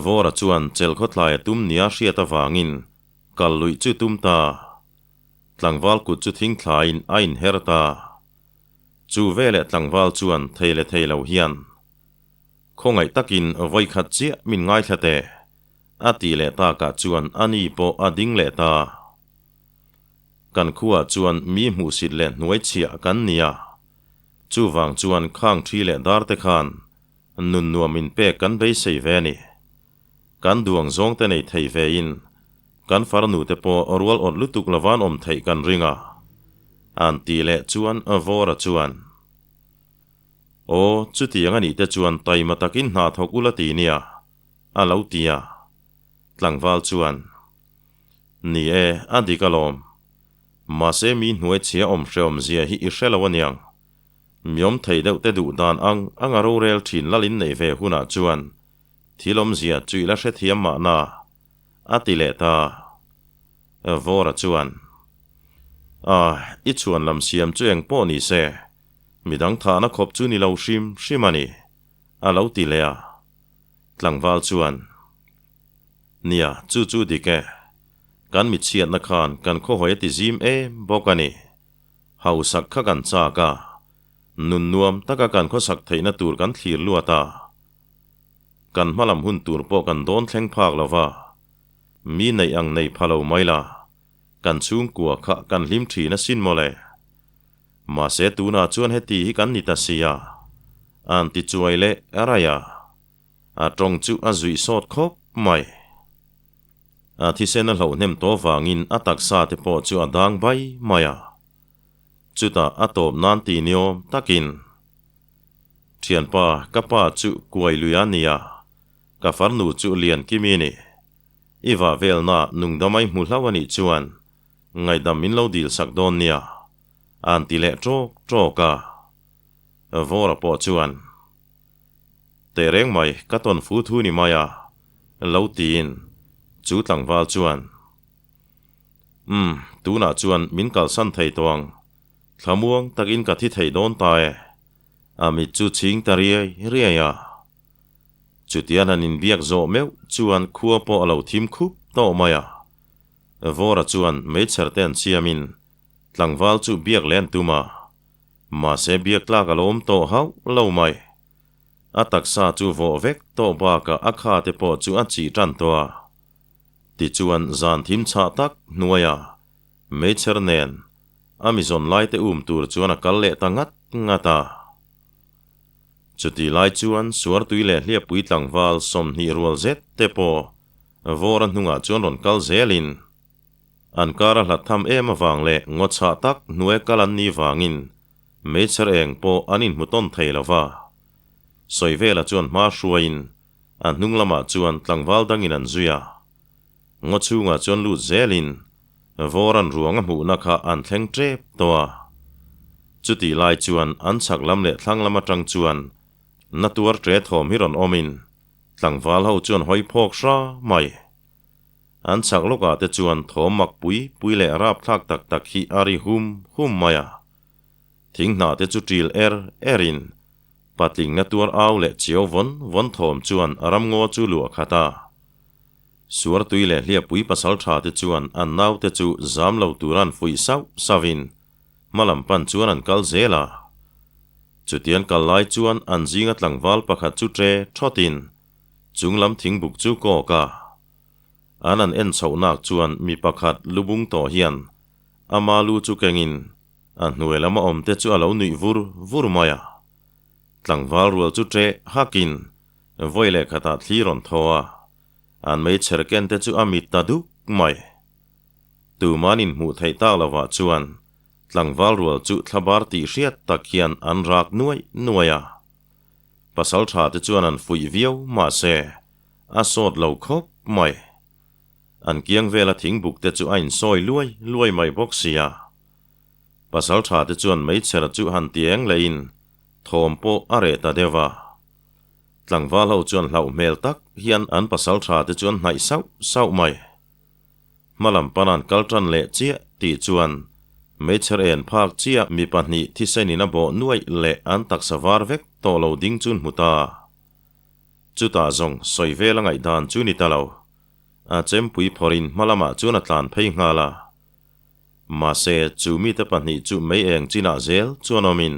Vawra chuan chelhkhawtlai a tum nia hriat avangin kal luih chu tum ta. Tlangval kut chu thingthlain a inher ta. Chu veleh tlangval chuan thei leh thei lo hian, Khawngaih takin vawikhat chiah min ngaithla teh, a ti leh takah chuan a ni pawh a ding leh ta. Kan khuaah chuan mi hmuhsit leh hnuai chhiah kan ni a, chuvang chuan khang thi leh dar te khan nun nuam in pek kan beisei ve a ni. Kan duang zawng te nei thei ve in kan farnu te pawh rual awt lutuk lovan awm theih kan ring a, an ti leh chuan Vawra chuan, Aw, chutiang a nih te chuan taima takin hna thawk ula ti nia, a lo ti a. Tlangval chuan, Ni e, a dik alawm. Mahse mi hnuai chhia awm hreawm zia hi i hre lo aniang. Mi awm thei deuh te duh dan ang anga rorel thin lal in neih ve hunah chuan thil awmzia chu i la hrethiam mahna, a ti leh ta. Vawra chuan, A, i chhuan lam siam chu eng pawh ni se, midang thahna khawp chu ni lo hrim hrim a ni, a lo ti leh a. Tlangval chuan, Nia, chu chu dik e. Kan mitchhiatna khan kan khawhawi a ti zim em bawk a ni. Hausak kha kan chak a, nun nuam taka kan khawsak theihna tur kan thlir luat a. Kan hmalam hun tur pawh kan dawn thleng phak lo va, mi neih ang nei pha lo mai la, kan chhungkua kha kan hlim thin asin mawle. Mahse tunah chuan heti hi kan ni ta si a, an ti chuai leh raih a. A tawng chu a zuih sawt khawp mai. A thisen a hloh hnem tawh vangin a taksa te pawh chu a dang bai mai a. Chutah a tawp nan ti niawm takin, Thianpa, ka pa chu kuai lui a nia, ka farnu chu lian kimi ni. I vah velna nungdamai hmu hlau a nih chuan ngaihdam min lo dil sak dawn nia, a'n ti leh ṭawk ṭawk a. Vawra pawh chuan. Teh reng mai, ka tawn fu thu ni mai a, lo tiin chu tlangval chuan, Umm, tunah chuan min kalsan thei tawh ang, thlamuang takin ka thi thei dawn ta e, a mit chu chhing ta riai riai a. Chutian han inbiak zawh meuh chuan khua pawh a lo thim khup tawh mai a. Vawra chuan meichher te an siamin tlangval chu biak leh an tum a, mahse biak tlak a lo awm tawh hauh lo mai. A taksa chu vawh vek tawh bakah a kha te pawh chu a chih tan tawh a. Tichuan zan thim chhah tak hnuaia meichher nen a mi zawn lai te um tur chuan a kal leh ta ngat ngat a. Chutih lai chuan Suartui leh Hliappui tlangval 20 rual zet te pawh Vawra hnungah chuan rawn kal zelin an kar a hlat tham em avang leh ngaw chhah tak hnuai kal an nih vangin Meichher eng pawh an inhmu tawn thei lo va. Sawivela chuan hma hruaiin a hnung lamah chuan tlangval dangin an zui a. Ngaw chhungah chuan lut zelin Vawran ruang a hmuhna kha an thleng tep tawh a. Chutih lai chuan an chhak lam leh thlang lam atang chuan na tuar ṭe thawm hi rawn awmin tlangval ho chuan hawi phawk hra mai. An chhak lawkah te chuan thawm mak pui pui leh rapthlak tak tak hi a ri hum hum mai a. Thing hnah te chu ṭil er er in patling na tuar au leh chiau vawn vawn thawm chuan a ramngaw chu luah khat a. Suartui leh Hliappui pasalṭha te chuan an naute chu zam lo tura an fuih sauh sauh in hmalam pan chuan an kal zel a. Chutian kal lai chuan an zinga tlangval pakhat chu ṭe ṭhawt in chung lam thingbuk chu kawk a. An an en chhohnak chuan mi pakhat lubung tawh hian ama lu chu kengin A hnuai lama awm te chu a lo nuih vur vur mai a. Tlangval rual chu ṭeh hakin vawi leh khatah thli rawn thaw a, an meichher ken te chu a mit ta duk mai. Tuman inhmuh theih tak lovah chuan tlangval rual chu thlabar tih hriat tak hian an rak nuaih nuaih a. Pasalṭha te chuan an fuih viau mahse a sawt lo khawp mai. An kiang vela thingbuk te chu a insawi luai luai mai bawk sia. Pasalṭha te chuan meichher chu han ti eng lehin thawm pawh a reh ta deuh a. Tlangval ho chuan hlauh hmel tak hian an pasalṭha te chu an hnaih sauh sauh mai. Hmalam pan an kal ṭan leh chiah tih chuan meichher en phak chiah mi pahnih thisenin a bawh nuaih leh an taksa var vek tawh lo ding chu an hmu ta. Chutah zawng sawi vel a ngaihdan chu ni ta lo. A chempui phawrhin hmalamah chuan a tlan phei nghal a. Mahse, chu mite pahnih chu mei eng chinah zel chuan awmin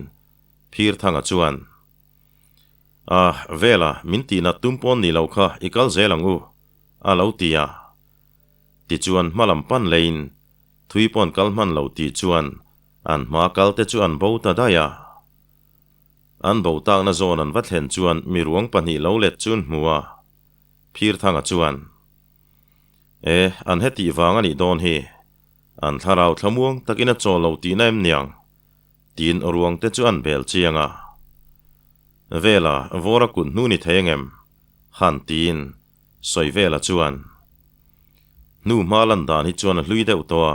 Phirthanga chuan, Ah, Vela, min tihnat tum pawn ni lo kha i kal zel ang u, a lo ti a. Tichuan hmalam pan leiin thui pawn kal hman lo tih chuan an hma kal te chu an bo ta daih a. An bo takna zawn an va thlen chuan miruang pahnih lo let chu an hmu a. Phirthanga chuan, E, an hetih vang a nih dawn hi. An thlarau thlamuang takin a chaw lo tihna em niang? Tiin ruang te chu an bel chiang a. Vela, vawra kut hnu ni thei engem? Han tiin Sawivela chuan, Hnu hma lan dan hi chuan a hlui deuh tawh a.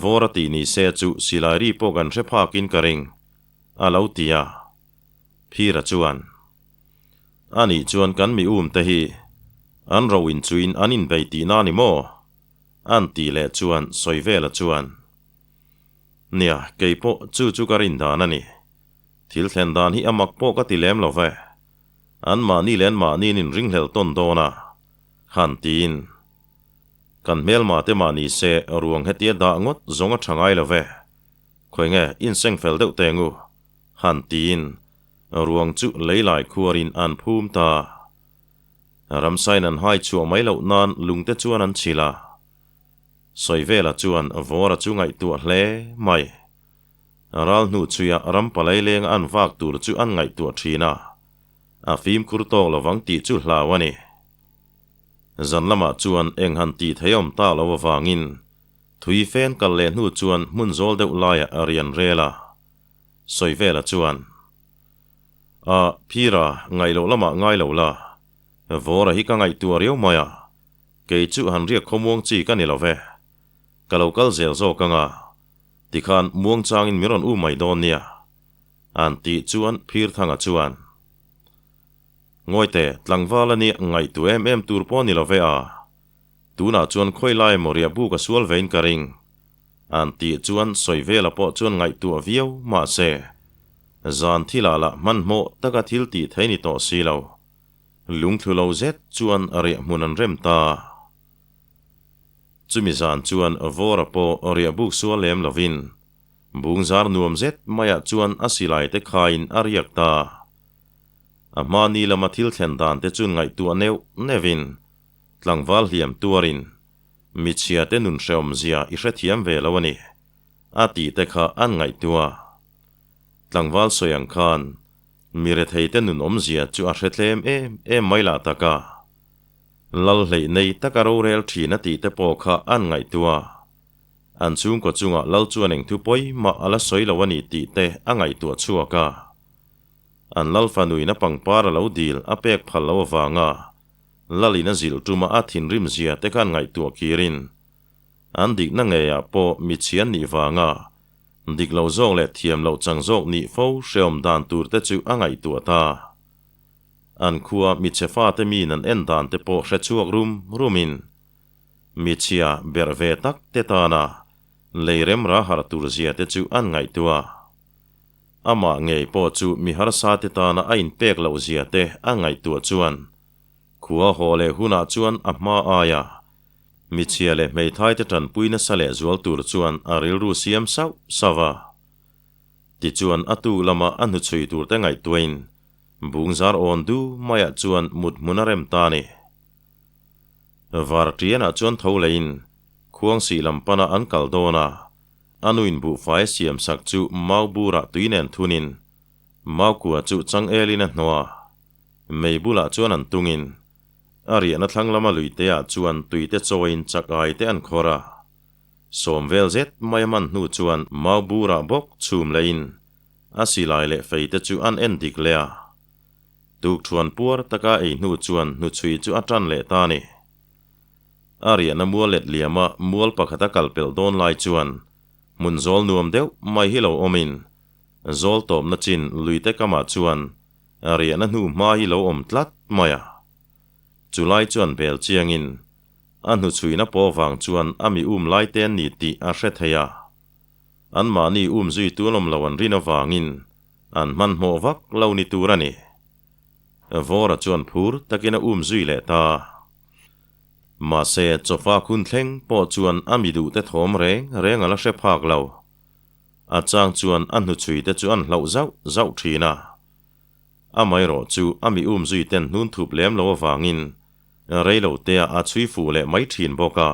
Vawra tih ni se chu silai ri pawh kan hre phakin ka ring, a lo ti a. Phira chuan, Anih chuan kan mi um te hi an ro inchuin an inbei tihna a ni maw? An tih leh chuan Sawivela chuan, Nia, kei pawh chu chu ka rin dan a ni. Thil thlen dan hi a mak pawh ka ti lem lo ve. An mahni leh an mahniin inringhlel tawn dawn a, han tiin. Kan hmelma te mah ni se ruang hetia dah ngawt zawng a tha ngai lo ve. Khawi nge inseng fel deuh teng u, han tiin ruang chu leilai khuarin an phum ta. Ramsain an hai chhuah mai loh nan lungte chuan an chhilh a. Sawivela chuan Vawra chu ngaihtuah hle mai. Ral hnu chhuia ram palai lenga an vak tur chu an ngaihtuah thin a, a fimkhur tawk lovang tih chu hlau a ni. Zan lamah chuan eng han tih thei awm tak lo avangin thui fen kal leh hnu chuan hmun zawl deuh laiah a rian rel a. Sawivela chuan, A, Phira, ngaih loh lamah ngai lo la, Vawra hi ka ngaihtuah riau mai a, Kei chu han riak khawmuang chi ka ni lo ve. Ka lo kal zel zawk ang a, tikhan muangchangin min rawn u mai dawn nia. An tih chuan Phirthanga chuan, Ngawite, tlangval a nia ngaihtu em em tur pawh ni lo ve a, tunah chuan khawi lai emaw riah buk a sual vein ka ring. An tih chuan Sawivela pawh chuan ngaihtuah viau mahse, zan thilah lah hmanhmawh taka thil tih thei ni tawh si lo. Lungthlu lo zet chuan riah hmun an rem ta. Chumi zan chuan Vawra pawh riah buk sual lem lovin bungzar nuam zet maiah chuan a silai te khaiin a riak ta. A hmani lama thil thlen dan te chuan ngaihtuah neuh neuhin tlangval hliam tuarin michhia te nun hrehawmzia i hrethiam ve lo a ni, a tih te kha an ngaihtuah. Tlangval sawi ang khan Mi retheite nun awmzia chu a hre tlem em em mai lah tak a. Lal hleih nei taka rorel thin a tih te pawh kha an ngaihtuah. An chhungkaw chungah Lal chuan eng thu pawimah a la sawi lo a ni tih te a ngaihtuah chhuak a. An Lal fanuin a pangpar a lo dil a pek phal lo avanga Lalin a zilh tuma a thinrim zia te kha an ngaihtuah kirin an dikna ngeiah pawh mi chhian nih vanga Dik lo zawk leh thiam loh chang zawk nih fo hreawm dan tur te chu a ngaihtuah ta. An khua michhe fate miin an en dan te pawh hre chhuak rum rumin michhia berh ve tak te tana lei remra harh tur zia te chu an ngaihtuah. Amah ngei pawh chu mi harsa te tana a inpek loh zia te a ngaihtuah chuan khua haw leh hunah chuan a hma aia Michhia leh hmeithaite tanpui nasa leh zual tur chuan a rilru siam sauh sauh a. Tichuan a tuk lama a hnuchhui turte ngaihtuahin bungzar awn du maiah chuan mut hmun a rem ta a ni. Varṭianah chuan tho leiin khuangsih lam pana an kal dawn a, a nuin buhfai a siamsak chu mau burah tui nen thunin maukua chu changelin a hnawh a, mei bulah chuan an tungin A riahna thlang lama luiteah chuan tuite chawiin chak ai te an khawr a. Sawm vel zet mai a man hnu chuan mau burah bawk chhum lehin a silai leh fei te chu an en dik leh a. Tukthuan puar taka ei hnu chuan hnuchhui chu a tan leh ta a ni. A riahna mual let liama mual pakhat a kal pelh dawn lai chuan hmun zawl nuam deuh mai hi lo awmin zawl tawpna chin luite kamah chuan riahna hnu hma hi lo awm tlat mai a. Chulai chuan bel chiangin a hnuchhuina pawh vang chuan a mi um lai te an ni tih a hre thei a. Anmahni um zui tun awm lo an rin avangin an hmanhmawh vak lo ni tur a ni. Vawra chuan phur takin a um zui leh ta. Mahse, chawfa khun thleng pawh chuan a mi duhte thawm reng reng a la hre phak lo. A chang chuan a hnuchhui te chu an hlauh zauh zauh thin a. Amaherawh chu a mi um zui ten hnun thup lem lo avangin rei lo tea a chhui fuh leh mai thin bawk a.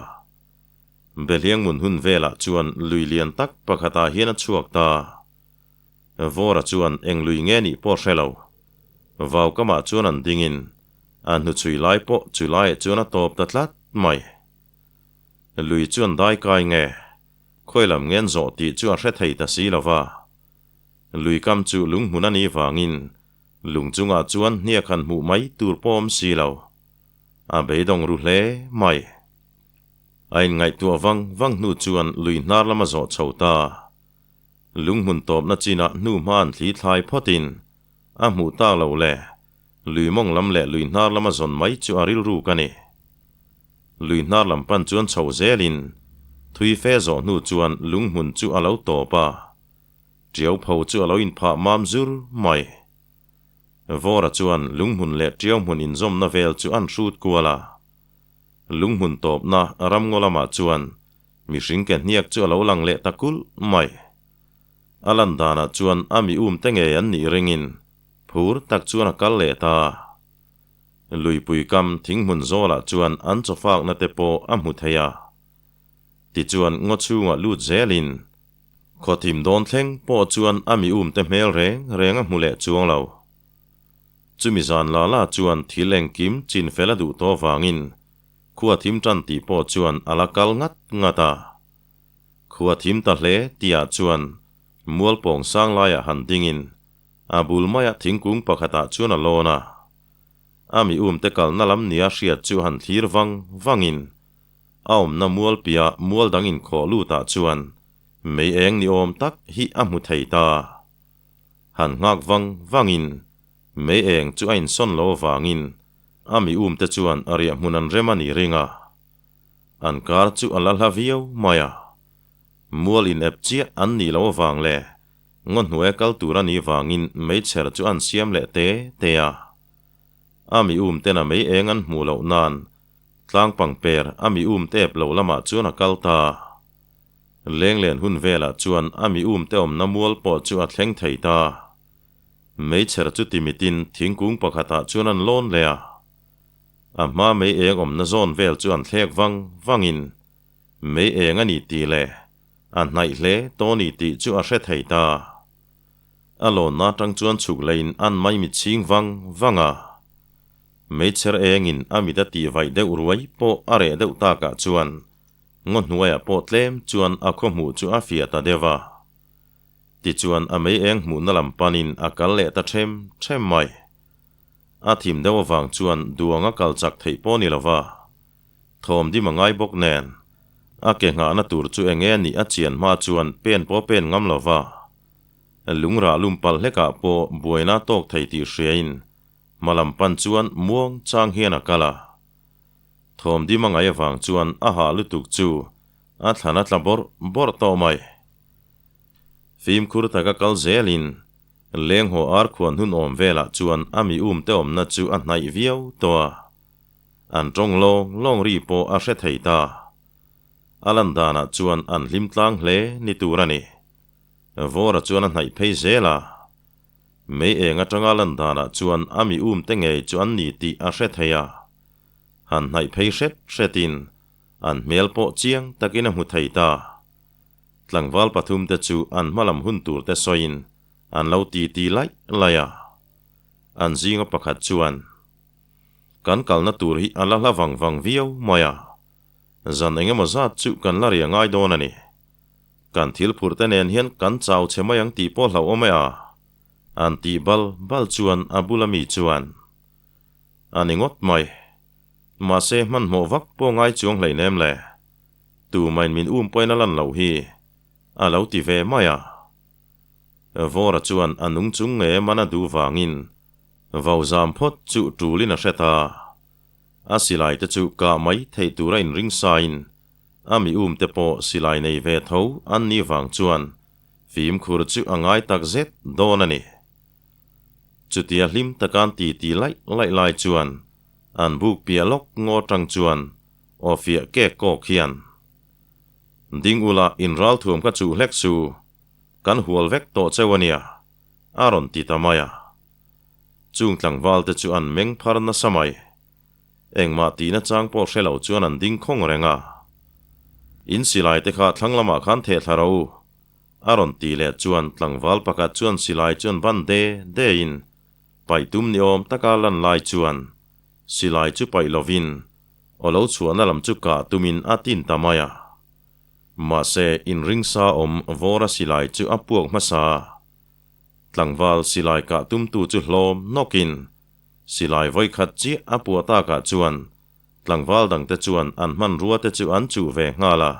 Behliangmun hun velah chuan lui lian tak pakhatah hian a chhuak ta. Vawra chuan eng lui nge nih pawh hre lo. Vaukamah chuan an dingin a hnuchhui lai pawh chu laiah chuan a tawp ta tlat mai. Lui chuan daikai nge, khawi lam ngen zawh tih chu a hre thei ta si lo va. Lui kam chu lunghmun a nih vangin lung chungah chuan hniak han hmuh mai tur pawh awm si lo. A beidawng ru hle mai. A inngaihtuah vang vang hnu chuan lui hnar lam a zawh chho ta. Lunghmun tawpna chinah hnu hma an thli thlai phawtin a hmuh tak lo le, lui mawng lam leh lui hnar lama zawn mai chu a rilruk a ni. Lui hnar lam pan chuan chho zelin thui fe zawh hnu chuan lunghmun chu a lo tawp a, tiau pho chu a lo inphah mam zur mai. Vawra chuan lunghmun leh tiau hmun inzawmna vel chu an hrut kual a, lunghmun tawpna ramngaw lamah chuan Mihring ke hniak chu a lo lang leh ta kulh mai. A lan danah chuan a mi um te ngei an nih ringin phur tak chuan a kal leh ta. Luipui kam thinghmun zawlah chuan an chawfakna te pawh a hmu thei a. Tichuan ngaw chhungah lut zelin khawthim dawn thleng pawh chuan a mi um te hmel reng reng a hmu leh chuang lo. Chumi zan la la chuan thil engkim chin fel a duh tawh vangin Khua thim tan tih pawh chuan a la kal ngat ngat a. Khua thim ta hle tihah chuan mualpawng sang laiah han dingin a bul maiah thingkung pakhatah chuan a lawn a. A mi umte kalna lam nia hriat chu han thlir vang vangin a awmna mual piah mual dang inkhawh lutah chuan mei eng ni awm tak hi a hmu thei ta. Han nghak vang vangin mei eng chu a insawn lo avangin A mi umte chuan a riah hmun an rem a ni ring a, an kar chu a la hla viau mai a. Mual in ep chiah an nih loh avang leh ngaw hnuaia kal tur a nih vangin meichher chu an siam leh te te a. A mi umten a mei eng an hmuh loh nan tlang pangper a mi umte ep lo lamah chuan a kal ta. Lenglen hun velah chuan a mi umte awmna mual pawh chu a thleng thei ta. Meichher chu timitin thingkung pakhatah chuan an lawn leh a. A hma mei eng awmna zawn vel chu an thlek vang vangin mei eng a ni tih leh a hnaih hle tawh ni tih chu a hre thei ta. A lawnna atang chuan chhuk leiin an maimit chhing vang vang a. Meichher engin a mit a tih vaih deuh ruai pawh a reh deuh takah chuan ngaw hnuaiah pawh tlem chuan a khawhmuh chu a fiah ta deuh a. Tichuan a mei eng hmuhna lam panin a kal leh ta ṭhem ṭhem mai. A thim deuh avang chuan duang a kal chak theih pawh ni lova, thawm dim a ngai bawk nen, a ke nghahna tur chu eng nge nih a chian hma chuan pen pawh pen ngam lova, lungrah lum palh hlekah pawh buaina tawk thei tih hriain hma lam pan chuan muang chang hian a kal a. Thawm dim a ngaih avang chuan a hah lutuk chu a thlan a tla bawrh bawrh tawh mai. Fimkhur taka kal zelin lenghaw ar khuan hun awm velah chuan a mi umte awmna chu a hnaih viau tawh a, an tawng lawng lawng ri pawh a hre thei ta. A lan danah chuan an hlim tlang hle ni tur a ni. Vawra chuan a hnaih phei zel a, mei eng atanga lan danah chuan a mi umte ngei chu an ni tih a hre thei a, han hnaih phei hret hretin an hmel pawh chiang takin a hmu thei ta. Tlangval pathumte chu an hmalam hun turte sawiin an lo ti ti laih laih a. An zinga pakhat chuan, Kan kalna tur hi a la hla vang vang viau mai a, zan eng emaw zat chu kan la ria ngai dawn a ni. Kan thil phurhte nen hian kan chau chhe mai ang tih pawh hlauhawm e a, an tih bal bal chuan a bula mi chuan, A ni ngawt mai. Mahse hmanhmawh vak pawh ngai chuang hleinem le. Tumain min um pawhin a lan loh hi, a lo ti ve mai a. Vawra chuan a nung chung nge man a duh vangin vau zam phawt chu tulin a hre ta. A silai te chu kah mai theih tur a inring sain a mi um te pawh silai nei ve tho an nih vang chuan fimkhur chu a ngai tak zet dawn a ni. Chutia hlim taka an titi laih laih lai chuan an buk piah lawk ngaw tang chuan aw fiah kek kawk hian, Ding ula inralthuam ka chuh hlek su, kan hual vek tawh cheu a nia, a rawn ti ta mai a. Chung tlangval te chu an meng phar nasa mai. Engmah tihna chang pawh hre lo chuan an ding khawng reng a. In silai te kha thlang lamah khan theh thla ro u, a rawn ti leh chuan tlangval pakhat chuan silai chuan ban de de in paih tum ni awm taka lan lai chuan silai chu paih lovin aw lo chhuahna lam chu kah tumin a tin ta mai a. Mahse inringsa awm vawra silai chu a puak hmasa a. Tlangval silai kah tumtu chu hlawm nawkin silai vawikhat chiah a puah takah chuan tlangval dangte chuan an hmanrua te chu an chuh ve nghal a.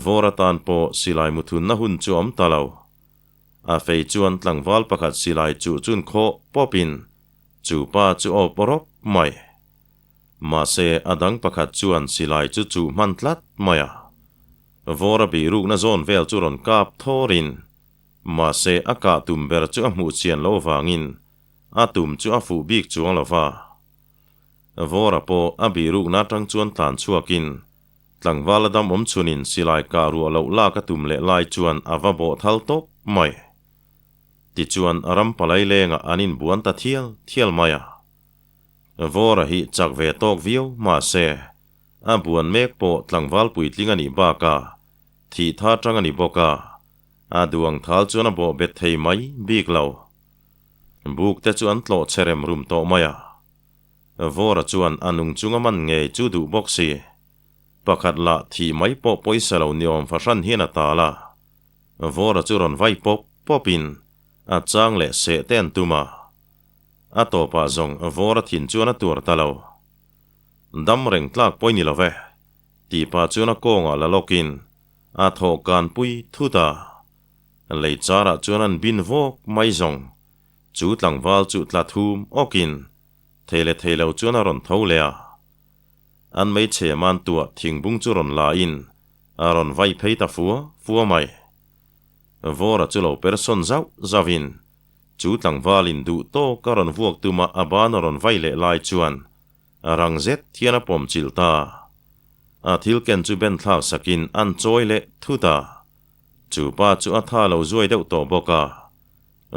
Vawr atan pawh silai muthunna hun chu awm ta lo. A fei chuan tlangval pakhat silai chuh chun khawh pawpin chu pa chu awp rawp mai. Mahse a dang pakhat chuan silai chu chuh hman tlat mai a. Vawr a bihrukna zawn vel chu rawn kap thawrin mahse a kah tum ber chu a hmuh chian loh vangin a tum chu a fuh bik chuang lo va. Vawra pawh a bihrukna atang chuan tlan chhuakin tlangval a dam awm chhunin silai kah ruah loh lak a tum leh lai chuan a va bawh thal tawp mai. Tichuan ram palai lengah an inbuan ta thial thial mai a. Vawra hi chak ve tawk viau mahse a buan mek pawh tlangval puitling a nih bakah thih tha tang a ni bawk a, a duang thal chuan a bawh bet thei mai bik lo. Buk te chu an tlawh che rem rum tawh mai a. Vawra chuan a nung chunga man ngei chu duh bawk si. Pakhat lah thih mai pawh pawisa lo ni awm fahran hian a tal a. Vawra chu rawn vai pawp pawpin a chang leh seh te an tum a. A tawpah zawng Vawra thin chuan a tuar ta lo. Dam reng tlak pawi ni lo ve, tih pah chuan a kawngah la lawkin a thawh kan pui thut a. Lei charah chuan an bin vawk mai zawng. Chu tlangval chu tla thum awkin thei leh thei lo chuan a rawn tho leh a. An hmeichhe man tuah thingbung chu rawn la in a rawn vai phei ta fua fua mai. Vawra chu lo per sawn zauh zauh in chu tlangval in duh tawk a rawn vuak tuma a ban a rawn vai leh lai chuan a rang zet hian a pawm chilh ta. A thil ken chu ben thlak sakin an chawi leh thut a. Chu pa chu a tha lo zuai deuh tawh bawk a.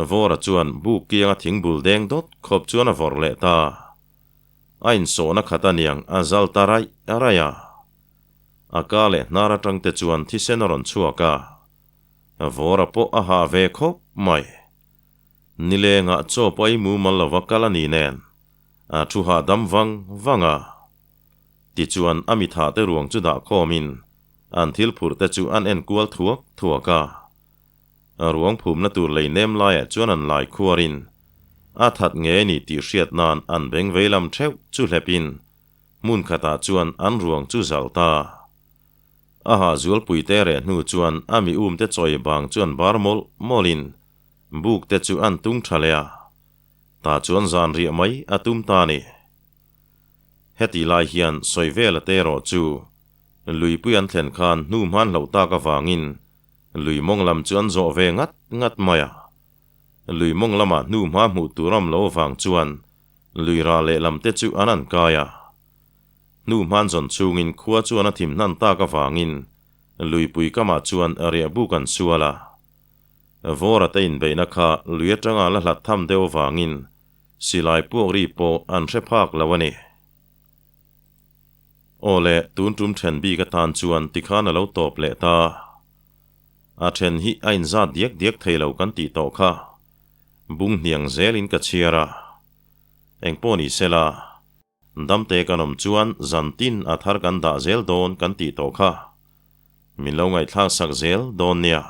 Vawra chuan buk kianga thingbul deng dawt khawp chuan a vawrh leh ta. A insawhna khat aniang a zal ta raih raih a. A ka leh hnar atang te chuan thisen a rawn chhuak a. Vawra pawh a hah ve khawp mai. Nilengah chaw pawh ei mumal lova kal a ni nen a thu hahdam vang vang a. Tichuan a mithah te ruang chu dah khawmin an thil phurh te chu an en kual thuak thuak a. Ruang phumna tur lei nem laiah chuan an lai khuarin a that nge ni tih hriat nan an beng vei lam theuh chu hlepin hmun khatah chuan an ruang chu zalh ta. A hah zualpui te reh hnu chuan a mi um te chawi bang chuan bar mawlh mawlhin buk te chu an tung tha leh a, tah chuan zan riah mai a tum ta a ni. Heti lai hian Sawivela te erawh chu luipui an thlen khan hnu hman hloh tak avangin Lui mawng lam chu an zawh ve ngat ngat mai a. Lui mawng lamah hnu hma hmuh tur awm lo avang chuan lui rah leh lam te chu an an kai a. Hnu hman zawn chhungin khua chuan a thim hnan tak avangin luipui kamah chuan riah buk an sual a. Vawra te inbeihna kha lui atanga la hlat tham deuh avangin silai puak ri pawh an hre phak lo a ni. Aw le, tun tum then bik atan chuan tikhan a lo tawp leh ta. A then hi a inzat diak diak thei lo kan tih tawh kha. Bung hniang zelin ka chhiar a. Engpawh ni sela, damte kan awm chuan zan tin a thar kan dah zel dawn kan tih tawh kha. Min lo ngaihthlak sak zel dawn nia.